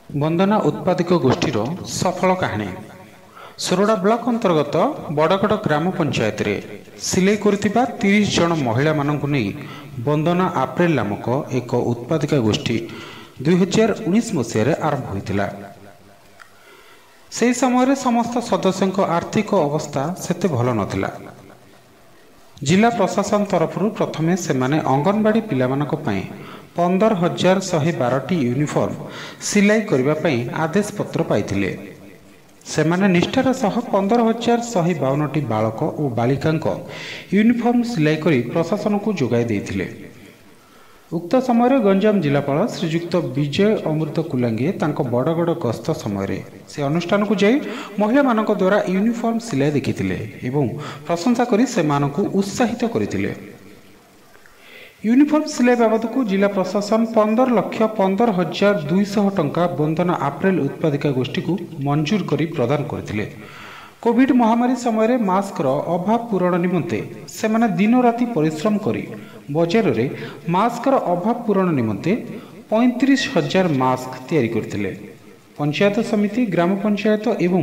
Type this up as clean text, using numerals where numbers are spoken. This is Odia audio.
ବନ୍ଦନା ଉତ୍ପାଦକ ଗୋଷ୍ଠୀର ସଫଳ କାହାଣୀ। ସୋରଡ଼ା ବ୍ଲକ ଅନ୍ତର୍ଗତ ବଡ଼ଗଡ଼ ଗ୍ରାମ ପଞ୍ଚାୟତରେ ସିଲେଇ କରୁଥିବା 30 ଜଣ ମହିଳାମାନଙ୍କୁ ନେଇ ବନ୍ଦନା ଆପ୍ରେଲ ନାମକ ଏକ ଉତ୍ପାଦିକା ଗୋଷ୍ଠୀ 2019 ମସିହାରେ ଆରମ୍ଭ ହୋଇଥିଲା। ସେହି ସମୟରେ ସମସ୍ତ ସଦସ୍ୟଙ୍କ ଆର୍ଥିକ ଅବସ୍ଥା ସେତେ ଭଲ ନଥିଲା। ଜିଲ୍ଲା ପ୍ରଶାସନ ତରଫରୁ ପ୍ରଥମେ ସେମାନେ ଅଙ୍ଗନବାଡ଼ି ପିଲାମାନଙ୍କ ପାଇଁ 15,112ଟି ୟୁନିଫର୍ମ ସିଲାଇ କରିବା ପାଇଁ ଆଦେଶ ପତ୍ର ପାଇଥିଲେ। ସେମାନେ ନିଷ୍ଠାର ସହ 15,152ଟି ବାଳକ ଓ ବାଳିକାଙ୍କ ୟୁନିଫର୍ମ ସିଲାଇ କରି ପ୍ରଶାସନକୁ ଯୋଗାଇ ଦେଇଥିଲେ। ଉକ୍ତ ସମୟରେ ଗଞ୍ଜାମ ଜିଲ୍ଲାପାଳ ଶ୍ରୀଯୁକ୍ତ ବିଜୟ ଅମୃତ କୁଲାଙ୍ଗେ ତାଙ୍କ ବଡ଼ଗଡ଼ ଗସ୍ତ ସମୟରେ ସେ ଅନୁଷ୍ଠାନକୁ ଯାଇ ମହିଳାମାନଙ୍କ ଦ୍ୱାରା ୟୁନିଫର୍ମ ସିଲାଇ ଦେଖିଥିଲେ ଏବଂ ପ୍ରଶଂସା କରି ସେମାନଙ୍କୁ ଉତ୍ସାହିତ କରିଥିଲେ। ୟୁନିଫର୍ମ ସିଲାଇ ବାବଦକୁ ଜିଲ୍ଲା ପ୍ରଶାସନ 15,15,200 ଟଙ୍କା ବନ୍ଦନା ଆପ୍ରେଲ ଉତ୍ପାଦିକା ଗୋଷ୍ଠୀକୁ ମଞ୍ଜୁର କରି ପ୍ରଦାନ କରିଥିଲେ। କୋଭିଡ ମହାମାରୀ ସମୟରେ ମାସ୍କର ଅଭାବ ପୂରଣ ନିମନ୍ତେ ସେମାନେ ଦିନରାତି ପରିଶ୍ରମ କରି ବଜାରରେ ମାସ୍କର ଅଭାବ ପୂରଣ ନିମନ୍ତେ 35,000 ମାସ୍କ ତିଆରି କରିଥିଲେ। ପଞ୍ଚାୟତ ସମିତି, ଗ୍ରାମ ପଞ୍ଚାୟତ ଏବଂ